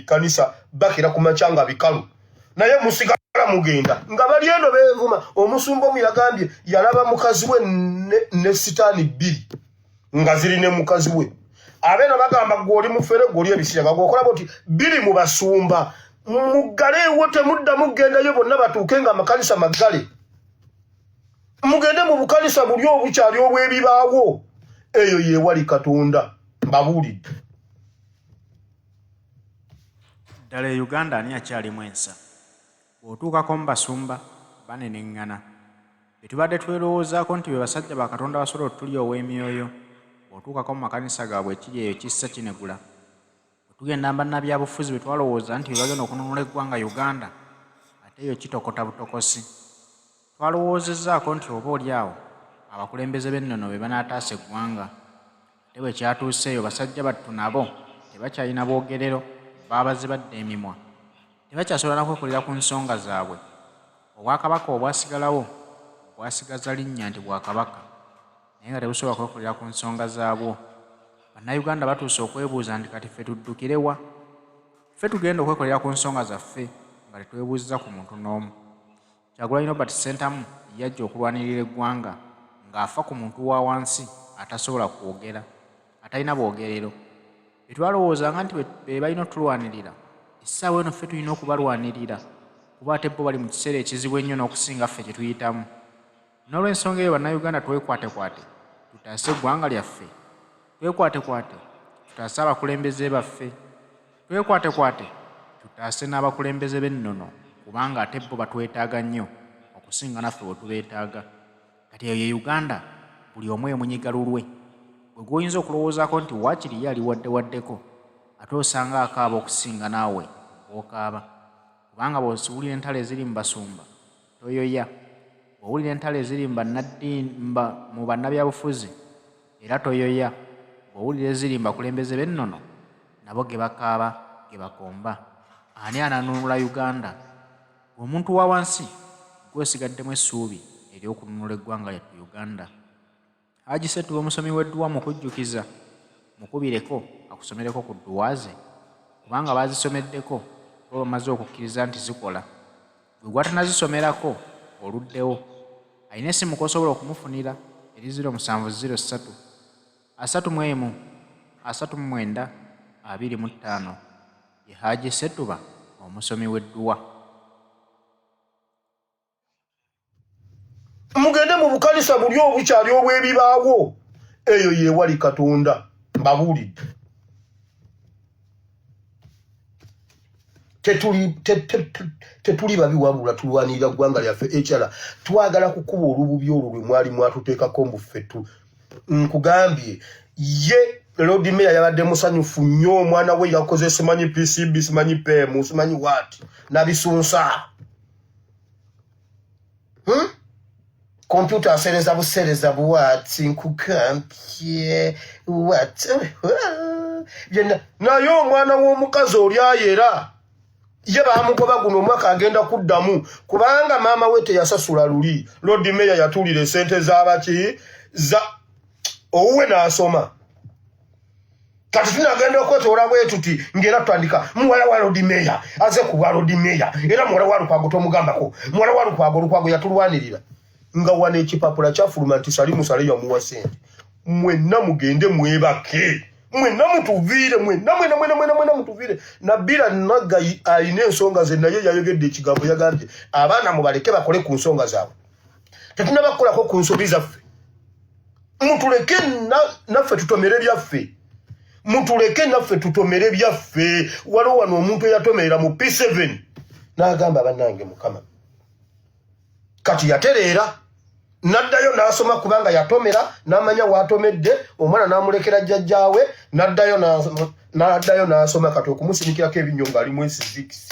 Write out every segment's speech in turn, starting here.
Ekkanisa bakira ku makya nga bikalu, naye musigala mugenda nga bali eno beevuma. Omusumba omu yagambye yalaba mukazi we ne sitaani bbiri nga ziri ne mukazi we. Abeeno bagamba gwe oli mufere, gwe oli ebisiyaga, gweokola boti biri mu basumba. Muggaleewo, temuddamu kugendayo, bonna batuuke nga amakanisa maggale. Mugende mu bukanisa buli obukyali obw'ebibaawo, eyo yewali Katonda. Mbabuulidde. Ddala e Uganda ani akyalimu ensa? Bw'otuukako mu basumba, baneneŋŋana. Be tubadde twerowoozaako nti be basajja ba Katonda abasobola otulyowa emyoyo, bw'otuukako mu makanisa gaabwe ekiri eyo kissa kinegula. Bwe tugenda mu bannabyabufuzi be twalowooza nti be bagenda okununula eggwanga Uganda, ate eyo kitokota butokosi. Twalowoozezzaako nti oba oli awo abakulembeze b'ennono be banaataasa eggwanga. Ate bwe kyatuuse eyo basajja battu nabo tebakyalina bwogerero, baabazibadde emimwa. Tebakyasobola na kwekolera ku nsonga zaabwe. Obwakabaka obwasigalawo bwasigaza linnya nti Bwakabaka naye nga tebusobola kwekolera ku nsonga zaabwo. Bannayuganda batuuse okwebuuza nti kati ffe tuddukire wa? Ffe tugenda okwekolera ku nsonga zaffe nga tetwebuuzizza ku muntu n'omu. Kyagulanyi Robert Ssentamu yajja okulwanirira eggwanga ng'afa ku muntu wa wansi atasobola kwogera, atalina bwogerero. Be twalowoozanga nti be balina otulwanirira, essaawa eno ffe tulina okubalwanirira kuba ate bo bali mu kiseera ekizibu ennyo n'okusinga ffe kye tuyitamu. N'olwensonga eyo Bannayuganda twekwatekwate tutaase eggwanga lyaffe, twekwatekwate tutaase abakulembeze baffe, twekwatekwate tutaase n'abakulembeze b'ennono kubanga ate bo batwetaaga nnyo okusinga naffe bwe tubeetaaga. Kati eyo ye Uganda buli omu emunyiga lulwe. Gwe gw'oyinza okulowoozaako nti waakiri ye ali waddewaddeko ate osanga akaaba okusinga naawe bw'okaaba kubanga bw'owulira entalo eziri mu basumba toyoya. Bw'owulira entalo eziri mu bannaddiini, mu bannabyabufuzi era toyoya. Bw'owulira eziri mu bakulembeze b'ennono nabo ge bakaaba ge bakomba. Ani ananunula Uganda? Ggwe omuntu wa wansi ggwe osigaddemu essuubi ery'okununula eggwanga lyattu Uganda. Haji Ssetuba omusomi w'edduwa mukujjukiza, mukubireko akusomereko ku dduwa ze kubanga baazisomeddeko bo bamaze okukkiriza nti zikola. Ggwe gw'atanazisomerako oluddewo. Alina essimu kw'osobola okumufunira eri ziro musanvu ziro ssatu, asatu mu emu, asatu mu mwenda, abiri mu ttaano. Ye Haji Ssetuba omusomi w'edduwa. Mugende mu bukanisa buli obukyali obw'ebibaawo, eyo yewali Katonda. Mbabuulidde. Tetuli babi, wabula tulwanirira ggwanga lyaffe. Ekyala twagala kukuba olububi olwo lwe mwali mwatuteekako mbu ffe tu nkugambye. Ye Lord Mayor yabadde musanyufu nnyo, omwana we yakoze simanyi PCB, simanyi PM, simanyi what nabisunsa. Kompyuta asereza busereza bwati, nkugambye what byonna. Naye omwana w'omukazi oli ayera ye bamugoba guno omwaka agenda kuddamu kubanga maama we teyasasula luli. Lord Mayor yatuulira esente z'abaki za owuwe n'asoma. Kati tunagenda okwetoola bwe tuti ng'era tutandika muwala wa Lord Mayor aze ku bwa Lord Mayor, era muwala wa Lukwago tomugambako, muwala wa Lukwago. Lukwago yatulwanirira nga wano ekipapula kyafuluma nti Salimu Sale yamuwa sente. Mwenna mugende mwebake, mwenna mutuviire, mwenna mwena mwena mwena mwena mutuviire. Nabira Nagga alina ensonga ze, naye yayogedde ekigambo, yagambye abaana mubaleke bakole ku nsonga zaabwe, tetunaba kukolako ku nsobi zaffe, mutuleke naffe tutomere byaffe, mutuleke naffe tutomere byaffe. Waliwo wano omuntu eyatomerera mu P7 n'agamba bannange Mukama kati yatereera n'addayo n'asoma kubanga yatomera n'amanya w'atomedde omwana n'amulekera jjajjaawe, n'addayo n'asoma. Kati okumusinikirako ebinnyo ng'ali mu S6,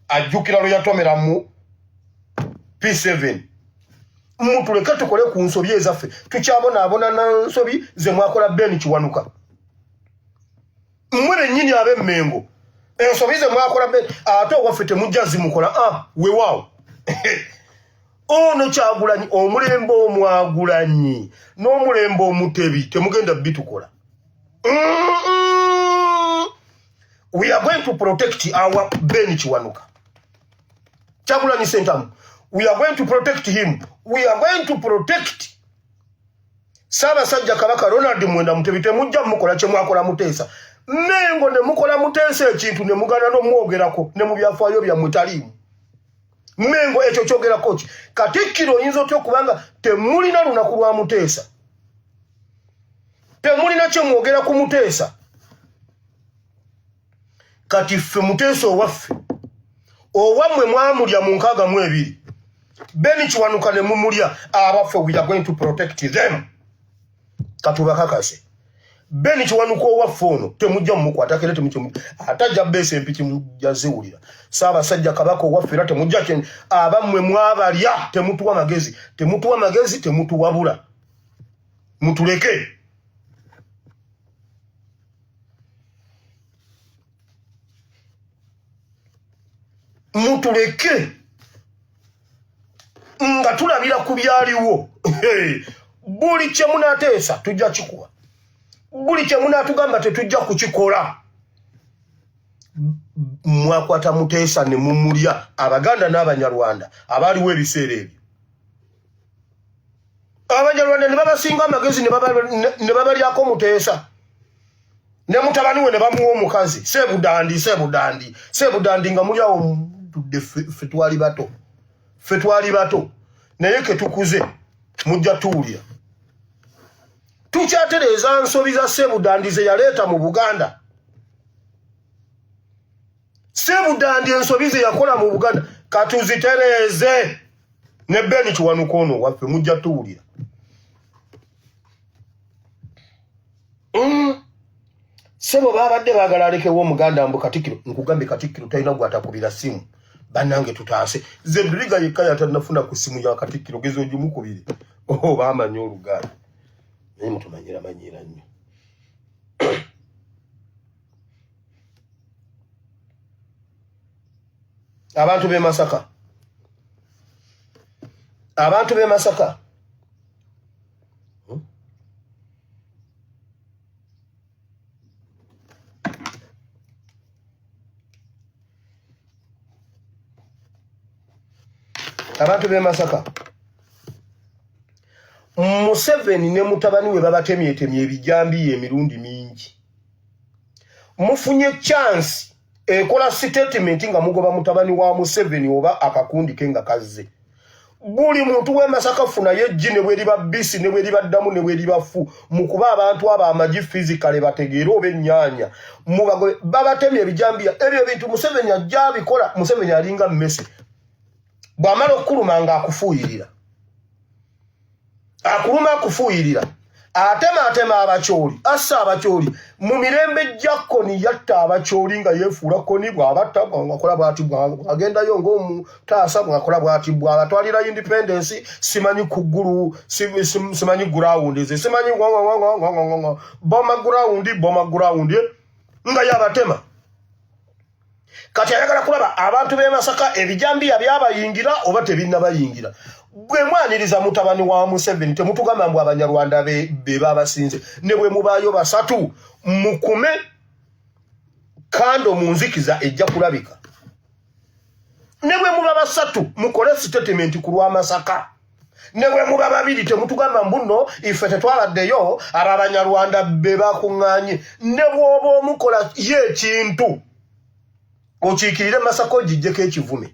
ajjukira lwe yatomera mu P7. Mutuleke tukole ku nsobi ezaffe, tukyabonaabona na nsobi ze mwakola. Ben Kiwanuka, mmwe bennyini ab'Emmengo, ensobi ze mwakola Ben ate owaffe temujja zimukola. Ah, wewaawo ono Kyagulanyi, omulembe omwagulanyi n'omulembe omutebi temugenda bitukola. We are going to protect our Ben Kiwanuka. Kyagulanyi Ssentamu. We are going to protect him. We are going to protect Ssaabasajja Kabaka Ronald Mwenda Mutebi. Temujja mukola kye mwakola Muteesa. Mengo ne mukola Muteesa ekintu ne mugana n'omwogerako ne mu byafaayo byammwe taliimu. Mengo ekyo kyogerako ki? Katikkiro oyinza otya okubanga temulina lunaku lwa Muteesa? Temulina kye mwogera ku Muteesa. Kati ffe Muteesa owaffe, owammwe mwamulya mu 62, Ben Kiwanuka ne mumulya. Abaffe, we are going to protect them. Katubakakase, Ben Kiwanuka owaffe ono temujja mumukwatako, era temujja atajja beesa empiki mujja ziwulira. Ssaabasajja Kabaka owaffe era temujja. Abammwe mwabalya. Temutuwa magezi, temutuwa magezi, temutuwabula, mutuleke. Mutuleke nga tulabira ku byaliwo. Buli kye munateesa tujja kikuba, buli kye munaatugamba tetujja kukikola. Mwakwata Muteesa ne mumulya, Abaganda n'Abanyarwanda abaaliwo ebiseera ebyo. Abanyarwanda ne babasinga amagezi ne babalyako Muteesa ne mutabani we ne bamuwa omukazi Sebudandi. Sebudandi, Sebudandi, nga muli awo tudde. Ffe twali bato, ffe twali bato, naye ketukuze mujja tuwulira. Tukyatereeza nsobi za Sebudandi ze yaleeta mu Buganda. Sebudandi ensobi ze yakola mu Buganda katuzitereeze ne Beni Kiwanuka ono waffe, mujja tuwulira. Sebo, babadde baagala alekewo omuganda mbu Katikkiro. Nkugambye, Katikkiro talina gwatakubira simu. Bannange, tutaase. Zedriga yekka yatanafuna ku simu ya Katikkiro. Geza ogimukubire oba amanyi Oluganda, naye mutumanyira manyira nnyo. Abantu b'e Masaka, abantu b'e Masaka, Abantu b'e Masaka, Museveni ne mutabani we babatemyetemye ebijambiya emirundi mingi. Mufunye chance ekola statement nga mugoba mutabani wa Museveni oba akakundi ke nga kazze. Buli muntu w'e Masaka funayo eggi, ne bweriba bisi, ne bweriba ddamu, ne bweriba fu, mukuba abantu abo amagi physically bategeere, oba ennyaanya mubagobe. Babatemye ebijambiya. Ebyo ebintu Museveni ajja abikola. Museveni alinga mmese, bw'amala okukuluma nga akufuuyirira, akuluma akufuuyirira, atema atema Abakyoli, assa Abakyoli. Mu mirembe gya Koni yatta Abakyoli nga yeefuula Koni. Bw'abatta bwakola bwati, bwagendayo ng'omutaasa, bwakola bwati, bw'abatwalira independence, simanyi ku ggulu, simanyi ground ze, simanyi boma ground, boma ground, nga yabatema. Kati ayagala kulaba abantu b'e Masaka ebijambiya byabayingira oba tebinnabayingira. Bwe mwaniriza mutabani wa Museveni, temutugamba mbu Abanyarwanda be babasinze. Ne bwe mubaayo basatu, mukume kando mu nzikiza, ejja kulabika. Ne bwe muba basatu, mukole statement ku lw'Amasaka. Ne bwe muba babiri, temutugamba mbu nno ife tetwabaddeyo, abo Abanyarwanda be bakuŋŋaanye. Ne bw'oba omukola ye ekintu, okiikirire Masaka, ogijjeko ekivume.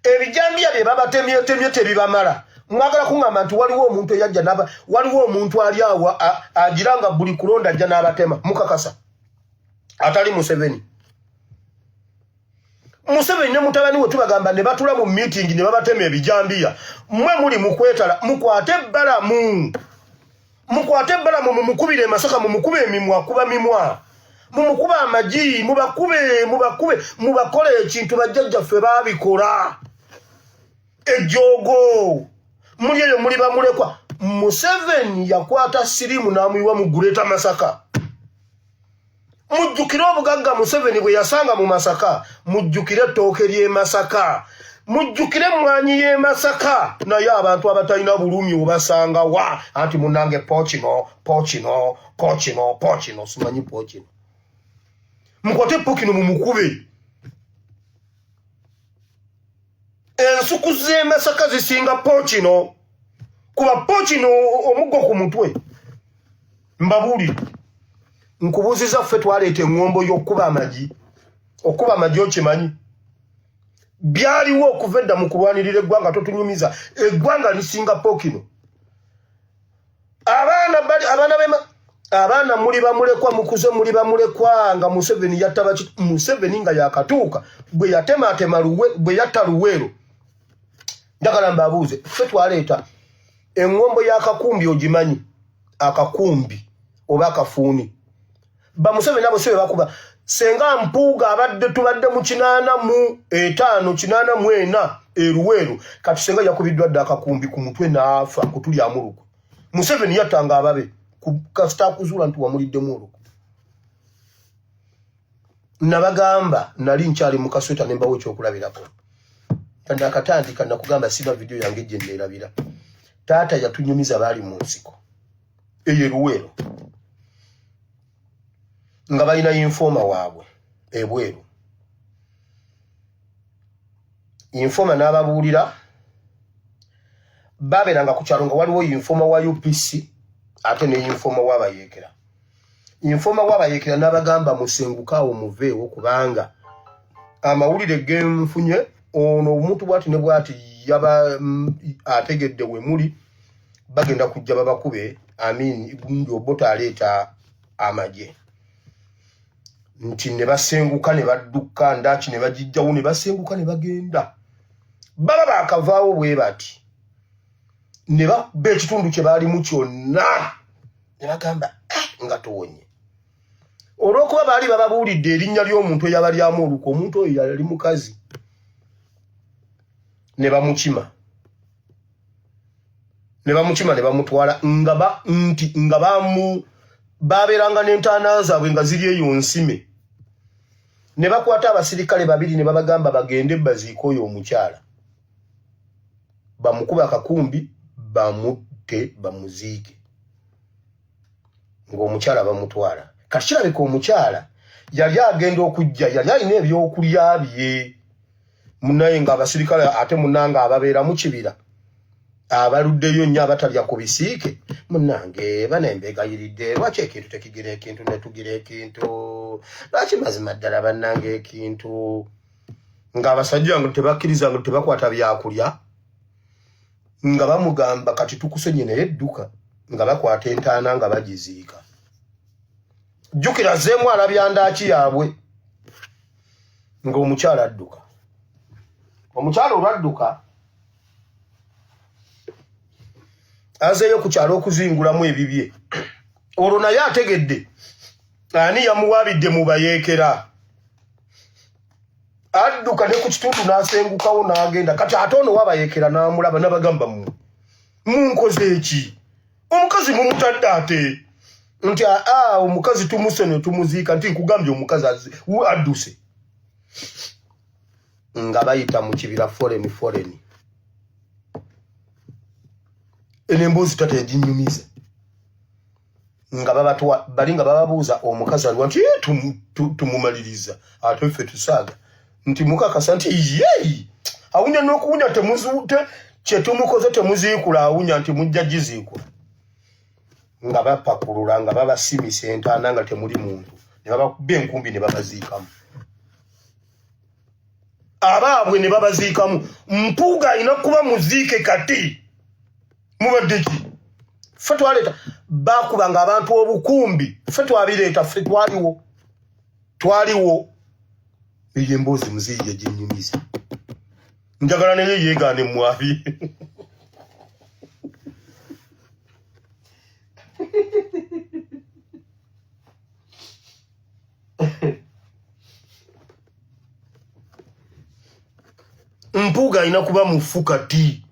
Ebijambiya bye babatemyetemye tebibamala. Mwagala kuŋŋamba nti waliwo omuntu eyajja naba, waliwo omuntu ali awo agira nga buli kulonda ajja n'abatema? Mukakasa atali Museveni? Museveni ne mutabani we tubagamba ne batula mu meeting ne babatema ebijambiya. Mmwe muli mukwetala. Mukwate ebbalamu, mukwate ebbalamu, mumukubire e Masaka, mumukube emimwa, kuba mimwa, mumukube amagi, mubakube, mubakube, mubakole ekintu. Bajjajjaffe baabikola ejjoogo. Muli eyo muli bamulekwa. Museveni yakwata siriimu n'amuyiwa mu Greater Masaka. Mujjukire obugagga Museveni bwe yasanga mu Masaka, mujjukire ettooke ly'e Masaka, mujjukire emmwanyi y'e Masaka. Naye abantu abatalina bulumi obasanga wa? Anti munnange, pookino, pookino, pookino, pookino, simanyi pookino. Mukwate Pokino mumukube. Ensuku z'e Masaka zisinga Pokino. Kuba Pokino omuggo ku mutwe. Mbabuulire. Nkubuuziza ffe twaleeta eŋŋombo y'okukuba amagi. Okukuba amagi okimanyi? Byaliwo okuva edda mu kulwanirira eggwanga totunyumiza. Eggwanga lisinga Pokino. Abaana bali abaana bema abaana muli bamulekwa mukuze muli bamulekwa nga Museveni yatta baki Museveni nga yakatuuka bwe yatematema luwe bwe yatta Luweero. Njagala mbabuuze ffe twaleeta eŋŋombo y'akakumbi ogimanyi akakumbi oba akafuuni ba Museveni abo si be bakuba senga Mpuuga abadde tubadde mu 85 84 eruweero kati senga yakubiddwa dda akakumbi ku mutwe n'afa kutulyamu lukwe. Museveni yattanga ababe kasita akuzuula nti wamuliddemu olukwe. Nabagamba nali nkyali mu kasweta ne mbawo ekyokulabirako nakatandika nakugamba siba vidiyo yange gye neerabira. Taata yatunyumiza baali mu nsiko eyo eruweero nga balina informa waabwe ebweru. Informa n'ababuulira babeeranga ku kyalo nga waliwo informa wa UPC ate ne informa w'abayeekera. Informa w'abayeekera n'abagamba musengukaawo muveewo kubanga amawulire genfunye ono omuntu bwati ne bwati yaba ategedde we muli bagenda kujja babakube. Amin gundi Obote aleeta amagye nti ne basenguka ne badduka ndaki ne bagijjawo ne basenguka ne bagenda baba baakavaawo bwe bati ne bakuba ekitundu kye baalimu kyonna ne bagamba nga tuwonye. Olw'okuba baali bababuulidde erinnya ly'omuntu eyabalyamu olukwe, omuntu oyo yali mukazi, ne bamukima ne bamukima ne bamutwala nga ba nti nga bamu babeeranga n'entaana zaabwe nga ziri eyo nsime. Ne bakwata abasirikale babiri ne babagamba bagende baziike oyo omukyala, bamukuba akakumbi bamutte bamuziike, ng'omukyala bamutwala. Kati kirabika omukyala yali agenda okujja yali alina ebyokulya bye munaye ng'abasirikale ate munange ababeera mu kibira abaluddeyo nnyo abatalya ku bisiike munange bana embeegayiridde lwaki ekintu tekigira ekintu netugira ekintu lwaki mazima ddala bannange ekintu ng'abasajja nga tebakkiriza nga tebakwata byakulya nga bamugamba kati tukusenye naye dduka nga bakwata entaana nga bagiziika. Jjukira zeemu alabya ndaaki yaabwe ng'omukyala adduka. Omukyala olwadduka azeeyo ku kyalo okuzingulamu ebibye, olwo naye ategedde ani yamuwaabidde mu bayeekera. Adduka ne ku kitundu n'asengukawo n'agenda. Kati ate ono wabayeekera n'amulaba n'abagamba mmwe munkoze eki? Omukazi mumutadde ate nti aa omukazi tumuse ne tumuziika nti nkugambye omukazi adduse. Nga bayita mu kibira foreign foreign. Eno emboozi tata yaginyumiza nga babatwa bali nga bababuuza omukazi aliwa nti tumumaliriza ate ffe tusaaga nti mukakasa nti yeyi awunya n'okuwunya kye tumukoze temuziikula awunya nti mujja giziikula. Nga bapakulula nga babasimisa entaana nga temuli muntu ne babakuba enkumbi ne babaziikamu abaabwe ne babaziikamu. Mpuuga alina kuba muziike kati mubadde ki? Ffe twaleeta bakubanga abantu obukumbi, ffe twabireeta, ffe twaliwo twaliwo. Eyo emboozi muzeeyi yaginyumiza, njagala naye yeegaane mwabi. Mpuuga alina kuba mufu kati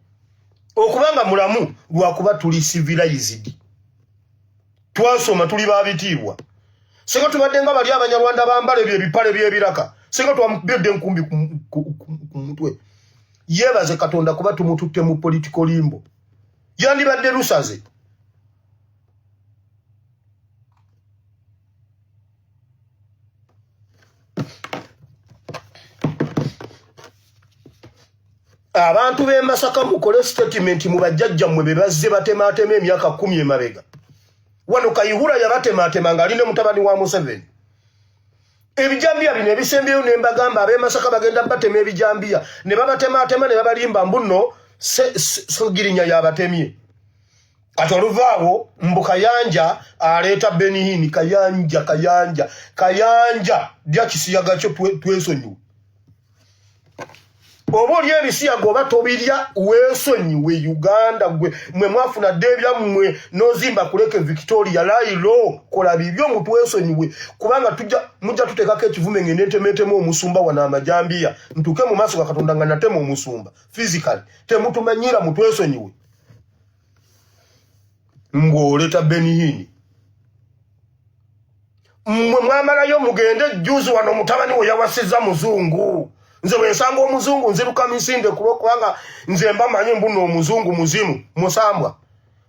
okubanga mulamu lwakuba tuli civilized, twasoma, tuli babitiibwa. Singa tubadde nga bali abanyarwanda bambala ebyo ebipale by'ebiraka, singa twamukubye enkumbi ku mutwe. Yeebaze Katonda kuba tumututte mu political limbo, yandibadde lusaze. Abantu b'e Masaka mukole statement mu bajjajjammwe be bazze batemaatema emyaka 10 emabega. Wano Kayihura yabatemaatema ng'ali ne mutabani wa Museveni. Ebijambiya bino ebisembyeyo ne mbagamba ab'e Masaka bagenda batema ebijambiya ne babatemaatema ne babalimba mbu nno Ssegirinya yabatemye. Kati oluvaawo mbu Kayanja aleeta Benihini. Kayanja, Kayanja, Kayanja lya kisiyaga kyo twesonyiwe. Oba oli ebisiyaga oba tobirya weesonyiwe. Uganda gwe mwe mwafuna dda ebyammwe n'ozimba kuleke Victoria layilo kola bibyo mutwesonyiwe, kubanga mujja tuteekako ekivume ngende ntemeetemu omusumba wano amajambiya ntuuke mu maaso ga Katonda nga natema omusumba physically. Temutumanyira, mutwesonyiwe. Ng'oleta Benihini mmwe mwamalayo mugende juzi wano mutabani we yawasizza muzungu. Nze bwe nsanga omuzungu nziruka misinde kulwokubanga nze mba manyi mbuno omuzungu muzimu musambwa.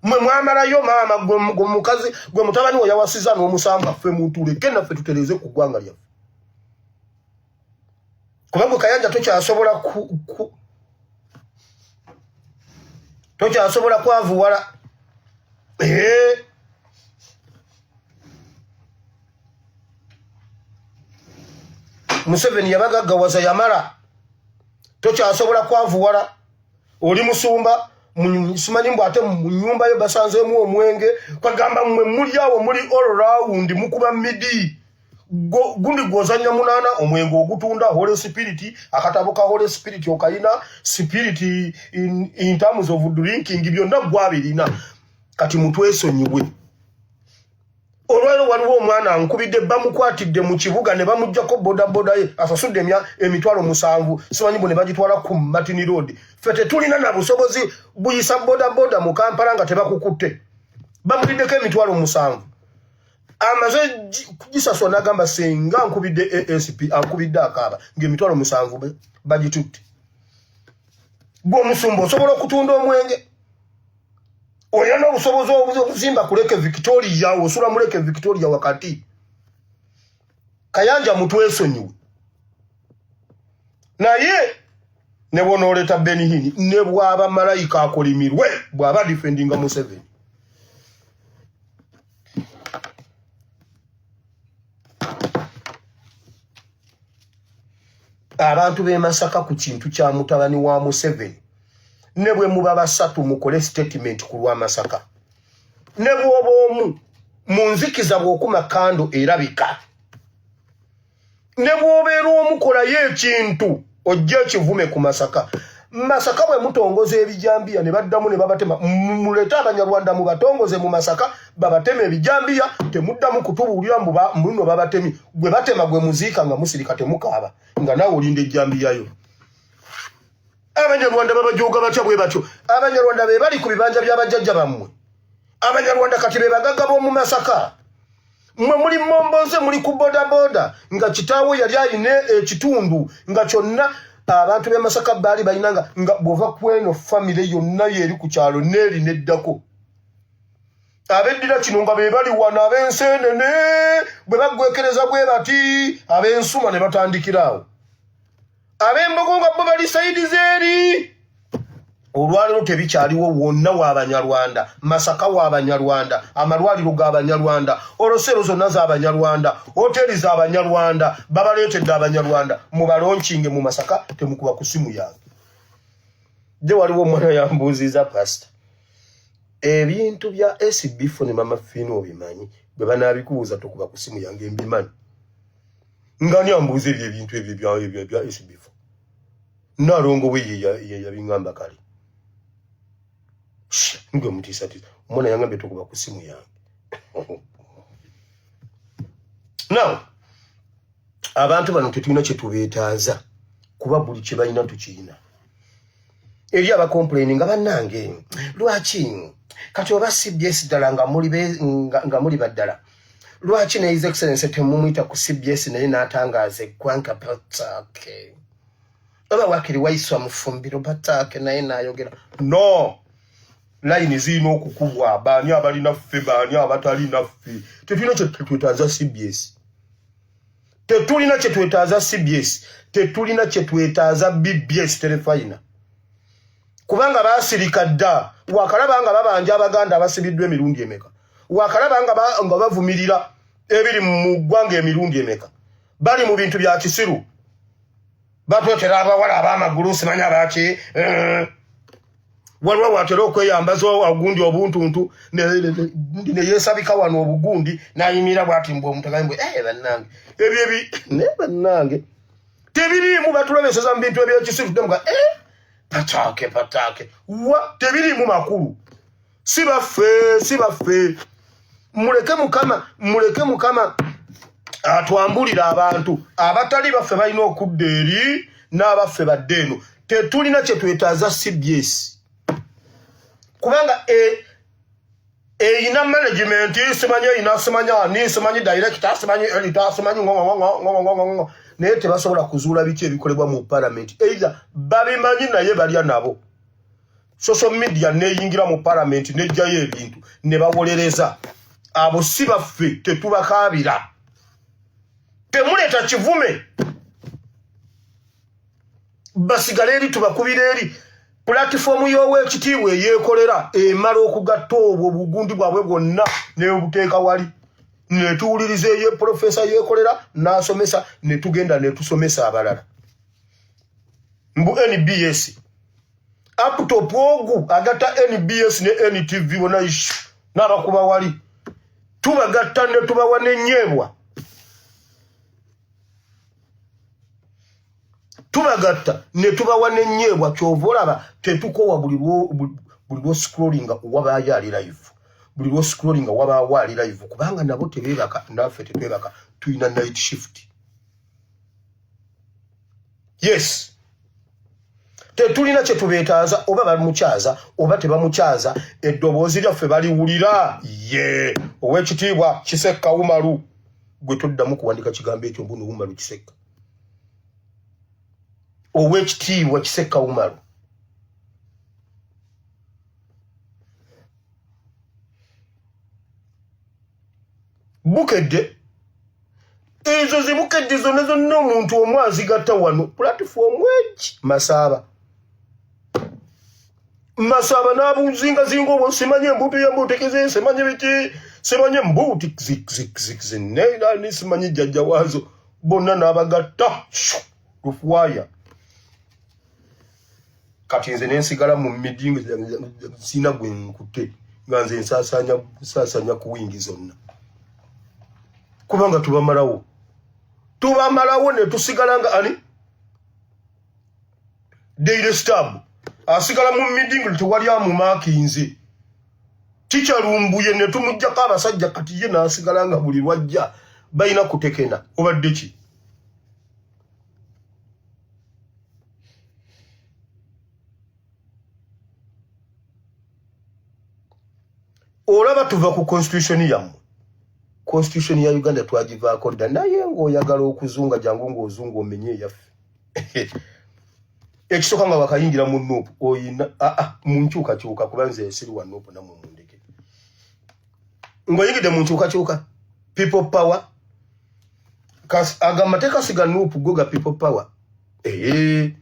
Mmwe mwamalayo maama gwe mukazi gwe mutabani we yawasizza n'omusambwa. Ffe mutuleke naffe tutereeze ku ggwanga lyaffe, kuba gwe Kayanja tokyasobola tokyasobola kwavuwala. Museveni yabagaggawaza yamala, tokyasobola kwavuwala. Oli musumba simanyi mbu ate mu nnyumba yo basanzeemu omwenge. Kwagamba mmwe muli awo muli all round mukuba midi gundi gwozanya munaana omwenge ogutunda Holy Spirit, akatabo ka Holy Spirit okayina, spirit in terms of drinking byonna gwabirina. Kati mutwesonyiwe. Olwaliro waliwo omwana ankubidde, bamukwatidde mu kibuga ne bamuggyako bodaboda ye asasudde 700,000 simanyi mbu ne bagitwala ku Martin Road. Ffe tetulina na busobozi buyisa bodaboda mu Kampala nga tebakukutte. Bamuliddeko 700,000 amaze kugisasula n'agamba senga nkubidde ASP, ankubidde akaaba ng'emitwalo 7 bagitutte. Gwe omusumba osobola okutunda omwenge, olina n'obusobozi obuzimba ku Lake Victoria, osula mu Lake Victoria wakati. Kayanja mutwesonyiwe, naye ne bw'onooleeta Benihini ne bw'aba malayika akolimirwe bw'aba defendinga Museveni. Abantu b'e Masaka ku kintu kya mutabani wa Museveni, ne bwe muba basatu mukole statement ku lwa Masaka, ne bw'oba omu mu nzikiza bw'okuma kando erabika, ne bw'obeera omukolayo ekintu ojja ekivume ku Masaka. Masaka bwe mutongoza ebijambiya ne baddamu ne babatema, muleete Abanyarwanda mubatongoze mu Masaka babateme ebijambiya, temuddamu kutubuulira mbu muno babatemye. Gwe batema gwe muziika nga musirika temukaaba, nga naawe olinda ejjambiyayo. Abanyarwanda babajooga batya bwe batyo? Abanyarwanda be bali ku bibanja by'abajjajja bammwe. Abanyarwanda kati be bagagga b'omu Masaka. Mmwe muli momboze, muli ku bodaboda nga kitaawo yali alina ekitundu nga kyonna abantu b'e Masaka baali balina, nga bw'ova ku eno famire yonna yeeri ku kyalo n'eri n'eddako. Abeddira kino nga be bali wano ab'enseenene bwe baggwekereza bwe bati ab'ensuma ne batandikira awo, ab'embogo nga bo bali sayidi z'eri. Olwaleero tebikyaliwo, wonna w'Abanyarwanda, Masaka w'Abanyarwanda, amalwaliro g'Abanyarwanda, oloseero zonna z'Abanyarwanda, hoteri z'Abanyarwanda, babaleetedde Abanyarwanda mubalonkinge mu Masaka. Temukuba ku simu yange. De waliwo omwana yambuuziza, pasita, ebintu bya SB4 ne Mama Fiina obimanyi? Bwe banaabikubuuza tokuba ku simu yange, mbimanyi. Nga ani ambuuza ebyo ebintu ebyo bya SB4? Nalongo we ye yabiŋŋamba. Kale ngwe mutiisatiisa, omwana yangambye tokuba ku simu yange. Now abantu bano tetulina kye tubeetaaza, kuba buli kye balina tukirina. Eri abacomplaini nga bannange, lwaki kati oba CBS ddala nga muli baddala, lwaki ne His Excellence temumuyita ku CBS naye n'atangaaza eggwanga batake, oba wakiri Waiswa Mufumbiro batake naye n'ayogera? No layini zirina okukubwa, baani abalina ffe, baani abatalina ffe. Tetulina kyetwetaaza CBS, tetulina kyetwetaaza CBS, tetulina kyetwetaaza BBS terefayina. Kubanga baasirika dda. Wakalaba nga babanja Abaganda abasibiddwa emirundi emeka? Wakalaba nga bavumirira ebiri mu ggwanga emirundi emeka? Bali mu bintu bya kisiru. Batwetera abawala ab'amagulu simanyi abaki. Waliwo watera okweyambaza ogundi obuntuntu ne yeesabika wano obugundi n'ayimirira bw'ati mbu omuntu agambe bannange ebyo ebi naye bannange tebiriimu. Batulobeseza mu bintu ebyekisiru tudemuga pataake pataake wa tebiriimu makulu. Si baffe, si baffe. Muleke Mukama, muleke Mukama atwambulira abantu abatali baffe. Balina okudda eri n'abaffe badde eno. Tetulina kye twetaaza CBS, kubanga eyina management, simanyi eyina, simanyi ani, simanyi director, simanyi editor, simanyi ngongongongongongongo, naye tebasobola kuzuula biki ebikolebwa mu parliament. Either babimanyi naye balya nabo. Social media neyingira mu parliament nejjayo ebintu ne bawolereza. Abo si baffe, tetubakaabira. Temuleeta kivume, basigale eri, tubakubira eri. Pulatifomu y'owekitiibwa eyeekolera emala okugatta obwo obugundi bwabwe bwonna nebuteeka wali, netuwuliriza eye Profesa yeekolera n'asomesa, netugenda netusomesa abalala. Mbu NBS laptop ogu agatta NBS ne NTV bona n'abakuba wali, tubagatta ne tubawa n'ennyeebwa, tubagatta ne tubawa n'ennyeebwa. Kyova olaba tetukowa. Buli lwoscrollinga wabaayo ali live, buli lwoscrollinga wabaawo ali live, kubanga nabo tebeebaka, naffe tetwebaka, tulina night shift. Yes, tetulina kyetubeetaaza. Oba bamukyaza oba tebamukyaza, eddoboozi lyaffe baliwulira. Ye Owekitiibwa Kisekka Umaru, gwe toddamu kuwandika kigambo ekyo mbuno Umaru Kisekka. Owekitiibwa Kisekka Umaru, Bukedde ezo zibukedde zonna zonna omuntu omu azigatta wano pulatifomu egi. Masaaba masaaba n'abuzingazinga obwo, simanyi embuutu yembuutekizi, simanyi biki, simanyi embuuti zikzikzikzinani, simanyi jjajja waazo, bonna n'abagatta lufuwaya. Kati nze nensigala mu midi, sina gwe nkutte, nga nze nsasanya nsasanya ku wingi zonna, kubanga tubamalawo, tubamalawo ne tusigala nga ani Daily Stab asigala mu meeting, tewali amumakinze. Kikyalumbuye ne tumugjako abasajja, kati ye n'asigala nga buli lwajja balina kutekena. Obadde ki? Olaba tuva ku constitution yammwe. Constitution ya Uganda twagivaako dda, naye ng'oyagala okuzunga, jangu ng'ozunga omenye eyaffe. Ekisooka nga wakayingira mu NUP, oyina aa mu nkyukakyuka, kuba nze siri wa NUP, nammwe mundeke. Ng'oyingidde mu nkyukakyuka, People Power, aga amateeka si ga NUP, go ga People Power. Ee,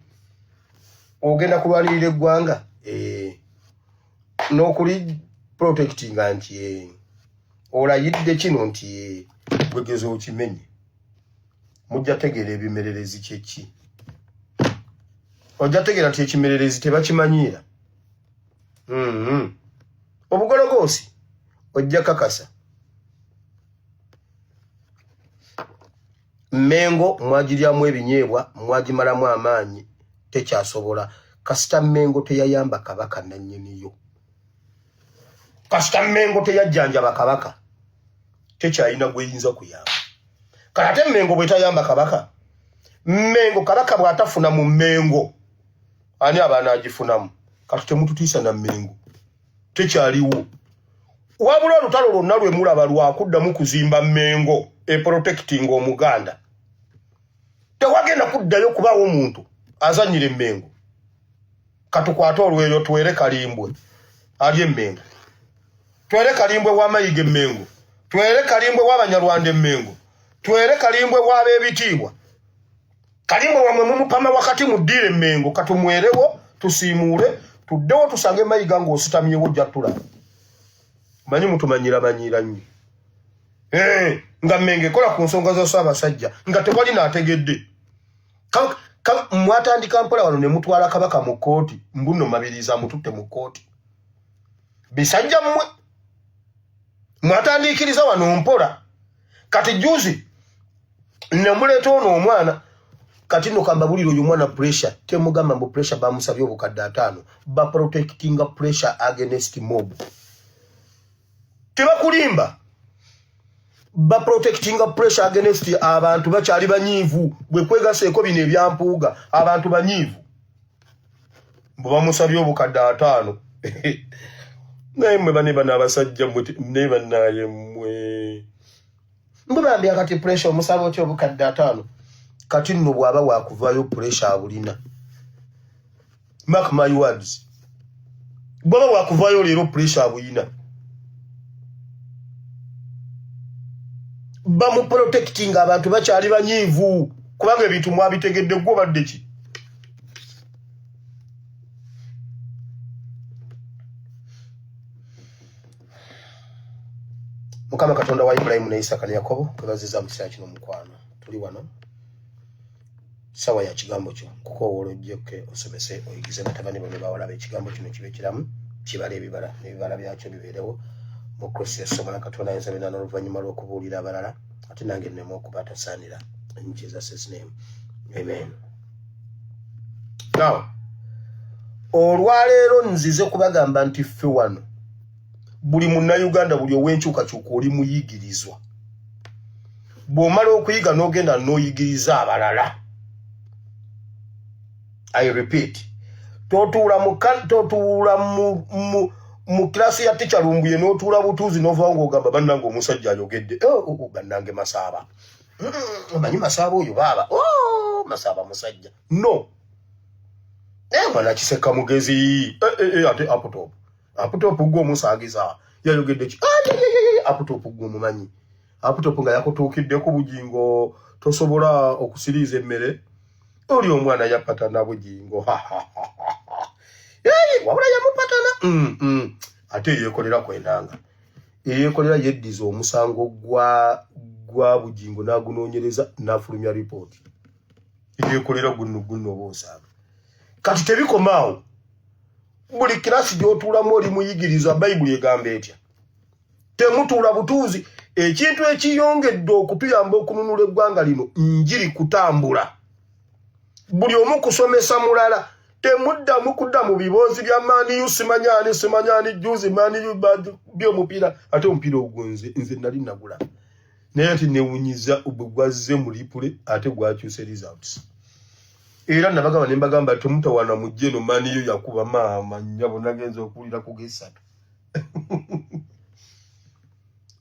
ogenda kulwanirira eggwanga n'okuli protectinga nti olayidde kino nti gwegeza okimenye, mujja tegeera ebimererezi kyeki. Ojja tegeera nti ekimererezi tebakimanyiira. Obugologoosi ojja kakasa. Mengo mwagiryamu ebinyeebwa, mwagimalamu amaanyi, tekyasobola. Kasita Mengo teyayamba Kabaka nannyiniyo, kasita Mengo teyajjanjaba Kabaka, tekyalina gweyinza kuyamba. Kati ate Mengo bwetayamba Kabaka, Mengo Kabaka bw'atafuna mu Mengo, ani abaana agifunamu? Kati temututiisa na Mengo, tekyaliwo. Wabula olutalo lwonna lwe mulaba lwakuddamu kuzimba Mengo eprotecting Omuganda. Tewagenda kuddayo kubaawo omuntu azanyira Emmengo. Katukwate olweyo, twere Kalimbwe ali Emmengo, twere Kalimbwe w'Amayiga Emmengo, twere Kalimbwe w'Abanyarwanda Emmengo, twere Kalimbwe w'ab'ebitiibwa. Kalimbwe wamwe mumupama wakati mu ddiira Emmengo, katumwerewo tusiimuule. Tuddewo tusange Mayiga ng'ositamyewo, ojja tulaba. Manyi mutumanyira manyiira nnyo. Eh, nga Mmengo ekola ku nsonga za Ssaabasajja nga tewali n'ategedde. Mwatandika mpola wano ne mutwala Kabaka mu kkooti, mbu nno Mabiriizi amututte mu kkooti. Bisajja mmwe mwatandiikiriza wano mpola. Kati juzi ne muleeta ono omwana. Kati nno kambabulire, oyo omwana Pressure temugamba mbu Pressure bamusabye obukadde 50. Baprotectinga Pressure against mob, tebakulimba. Baprotectinga Pressure against abantu bakyali banyiivu. Bwe kwegaseeko bino ebyampuuga, abantu banyiivu mbu bamusabye obukadde 50. Naye mmwe bane bano abasajja mmwe, naye bannaye mmwe, mbu bambi akati Pressure omusaba otya obukadde 50? Kati nno bw'aba wakuvaayo, Pressure abulina. Mark my words, bw'aba wakuvaayo leero, Pressure abuyina. Bamuprotecting, abantu bakyali banyiivu kubanga ebintu mwabitegedde. Gwe obadde ki? Mukama Katonda wa Ibulayimu ne Isaka ne Yakobo, kwebaziza mu kiseera kino. Mukwano, tuli wano sawa ya kigambo kyo. Nkukoowoola ojjekke osomese, oyigize batabani bo ne bawala. Ekigambo kino kibe kiramu, kibale ebibala, n'ebibala byakyo bibeerewo mu Kristo Yesu Omwana Katonda ayinza byonna. N'oluvannyuma lw'okubuulira abalala, ate nange nneme okuba atasaanira. In Jesus' name, amen. Now, olwaleero nzize kubagamba nti ffe wano buli Munnayuganda, buli ow'enkyukakyuka, oli muyigirizwa. Bw'omala okuyiga n'ogenda n'oyigiriza abalala. I repeat, totuula mu kirasi ya tica Lumbuye n'otuula butuuzi n'ovaawo ng'ogamba, "Bannange, omusajja ayogedde. Oh, oh, oh, bannange, Masaaba, omanyi Masaaba oyo baaba, oh, Masaaba musajja." No, mwana Kiseka mugezi. Eh, eh, eh, ate Aputop, Aputop gwe omusaagiza yayogedde ki? Aputop gwe omumanyi. Aputop nga yakutuukiddeko Bugingo, tosobola okusiriiza emmere. Oli omwana yapatana Bugingo, wabula yamupatana. Ate eyekolera kwenanga, eyekolera yeddiza omusango gwa Bugingo n'agunoonyereza n'afulumya ripooti. Eyekolera guno guno oba osaaga. Kati tebikomaawo, buli kirasi gy'otuulamu oli muyigiriza. Bayibuli egamba etya? Temutuula butuuzi. Ekintu ekiyongedde okutuyamba okununula eggwanga lino, njiri kutambula, buli omu kusomesa mulala. Temuddamu kudda mu biboozi bya Man U, simanyani simanyani. Juzi Man U byomupiira, ate omupiira ogwo nze nali nagula, naye ate newunyiza bwe gwazze mu replay, ate gwakyuse results. Era nabagamba ne mbagamba, temutawaana, mujje eno. Man U yakuba maama nnyabo. Nagenza okuwulira ku gesatu,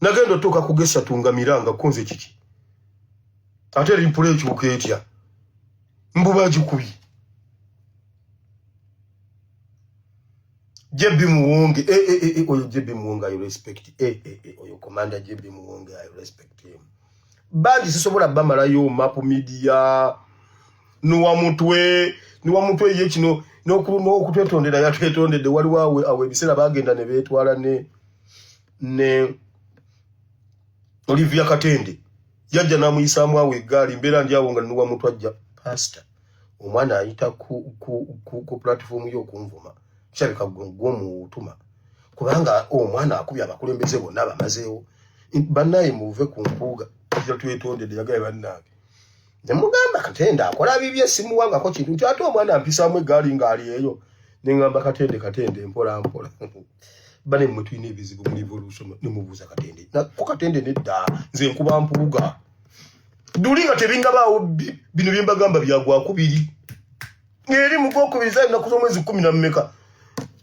nagenda otuuka ku gesatu nga miranga kunze kiki, ate replay ekyuka etya? Mbu bagikubye. JB Muwonge, eh, eh, eh, eh, oyo JB Muwonge I respect. Eh, eh, eh, oyo Commander JB Muwonge, I respect him. Bangi sisobola bamalayo. Map Media, Nuwamutwe, Nuwamutwe ye kino n'okutwetondera yatwetondedde. Waliwo awo ebiseera bagenda ne beetwala ne Olivia Katende yajja n'amuyisaamu awo eggaali. Mbeera ndi awo nga Nuwamutwe ajja, "Pastor, omwana ayita ku platform ye okunvuma, kirabika gw'omuwutuma, kubanga omwana akubye abakulembeze bonna bamazeewo. Bannaye, muve ku mpuuga." Yatwetondedde, yagaye, "Bannange." Ne mugamba, "Katende akola bibye, simuwangako kintu." Nti ate omwana ampisaamu eggaali ng'ali eyo. Ne ŋŋamba, "Katende, Katende, mpola mpola. Bane mmwe tulina ebizibu mu revolution." Ne mubuuza Katende ko Katende, nedda, nze nkuba mpuuga duli nga tebingabaawo. Bino bye mbagamba byagwakubiri eri mu gwokubiri, zaali nnaku z'omwezi 10 na mmeka.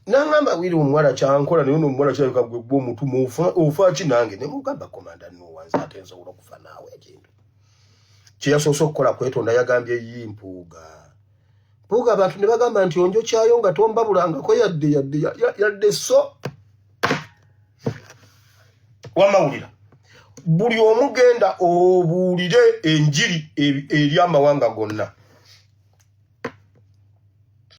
Nangamba, "Wiri omuwala kyankola, naye ono omuwala kirabika gwe gwe omutuma. Ofa ki nange?" Ne mugamba, "Komanda nowanze, ate nsobola okufa naawe." Ekintu kyeyasoose okukola kwetonda. Yagambye, "Yi Mpuuga, Mpuuga." Abantu ne bagamba nti onjo kyayo nga tombabulangako yadde yadde yadde. So wamawulira, buli omu genda obuulire enjiri eri amawanga gonna.